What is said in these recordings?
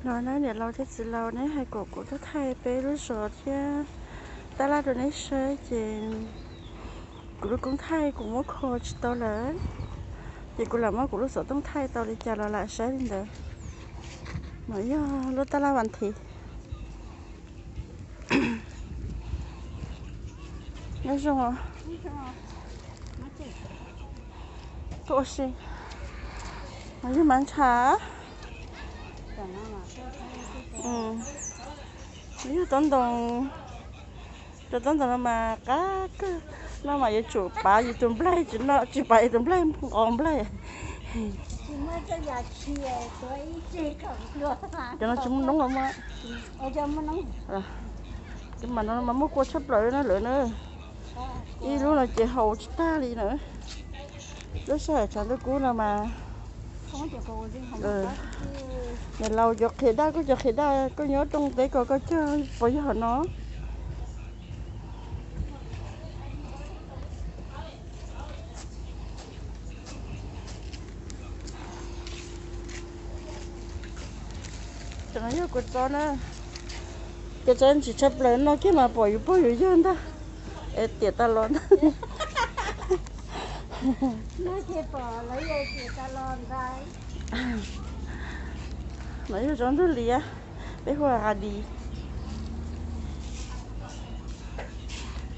No na, niam laus thiab txiv laus, neb hais kom kuv tuaj thaij peb lub zos thiab tab laj rau neb saib ces kuv lub koob thaij kuv muab kho tsis tau lawm, ces kuv lam muab kuv lub xov tooj thaij tau li cas los lam saib li ntawd. No yog lub tab laj Vas Thev. Nyob zoo. Tuaj ua si. No yog mas ntsha. No yog tob ntoo. Cov tob ntoo no mas qab kawg. No mas yuav tsum pav yus tus nplaig, tsis no tsis pav yus tus nplaig nqos nplaig. Cov no tsis muaj noob los mas. Cov mas no mas muaj kua tshaj plaws na lawm na. Ib lub no ces haus tsis tag li na. Lub sij hawm tshav ntuj kub no mas. Niam laus cov qhiav daj, koj cov qhiav daj koj nyob rooj teb ko koj cog puas yog hom no? Cov no yog kua txob na. Kua txob ntsim tshaj plaws, noj kiag mas pom yus pog yus yawg ntag. Es tiam tas los ntag. No yog tsob ntug liab, peb hu ua qas dis.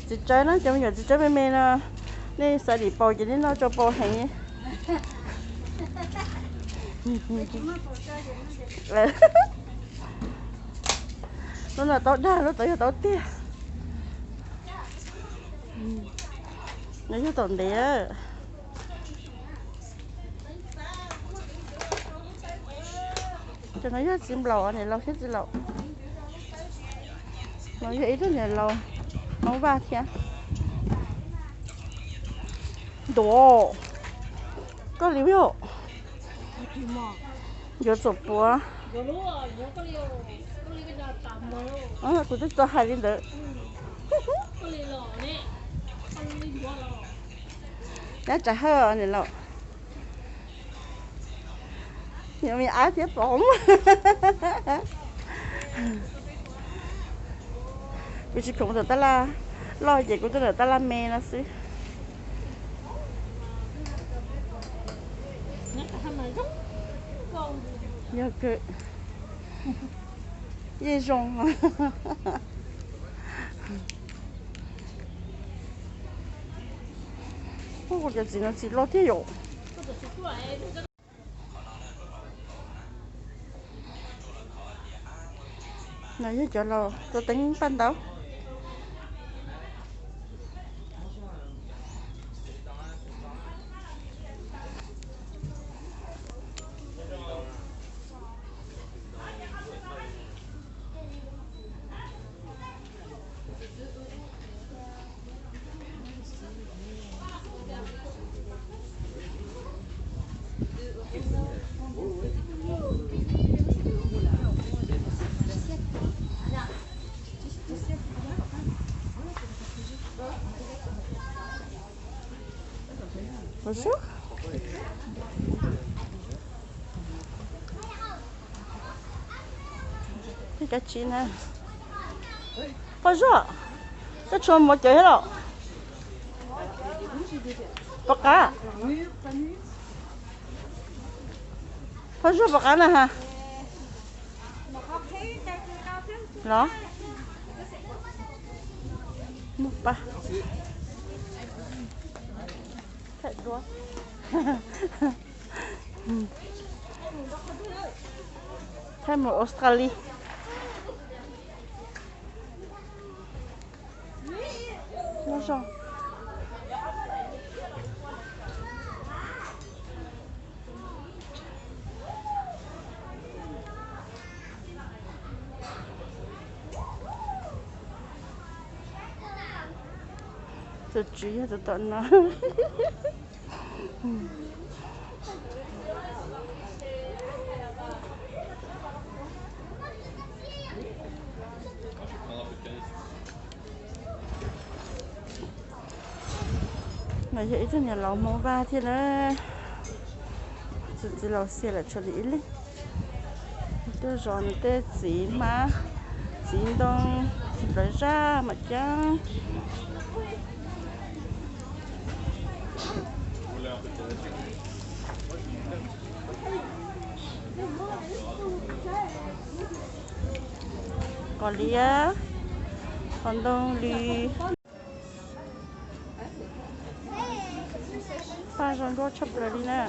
Txiv tsawb na, cov me nyuam txiv tsawb me me no, nej xav dim paus ces nej noj tso paus heev. Lub no taub dag, lub tod yog taub tiag. No yog taum ntev. Cov no yog txiv nplaum, niam laus thiab txiv laus. No yog ib tug niam laus Hmoob Vaj thiab. Ntuav, koj li yog yuav txom puav. Kuv twb tau hais li ntawd. Nyab Tsav Hawj niam laus. Yog me ab thiab pom. Kuv tsis khoom ntawm tab laj loj ces kuv tuaj ntawm tab laj me no xwb. Yog kawg. Yeej zoo. Ua cov txiv no txiv loj thiab yom. No yog cov laus tuaj teeb paj ntaub. Poj Zuag, koj tshuav mov cawv thiab los? Pom qab. Poj Zuag pom qab na ha. Los? Muaj paj. Thaij duab. Thaij mus Australia. Nyob zoo. Tus tswv yog tus tom no. No yog ib tug niam laus Hmoob Vaj thiab na. Tus txiv laus Xia lawm tshuav li ib leeg. Tuaj zov nws tej txiv hmab, txiv ntoo, txiv plawv zaj mam ceeb. Qos liab, qos ntoo li. Paj zoo nkauj tshaj plaws li na.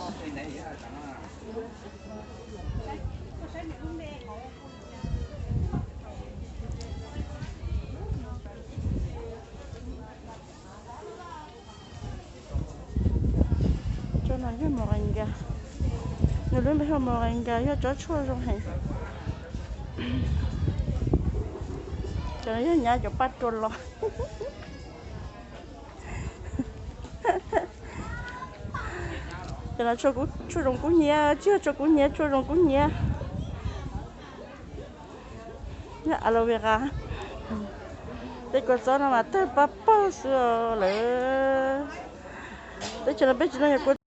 Tsob no yog moringa, nws lub npe hu moringa, yog tsob tshuaj zoo heev. Cov no yog nyab cov paj rua los. Cov no tshuaj zoo kub hnyiab, tsis yog tshuaj kub hnyiab, tshuaj zoo kub hnyiab. Yog aloe vera. Tej kua txob no mas tawg paj paug xwb lawm. Teb chaws no peb tsis noj yog kua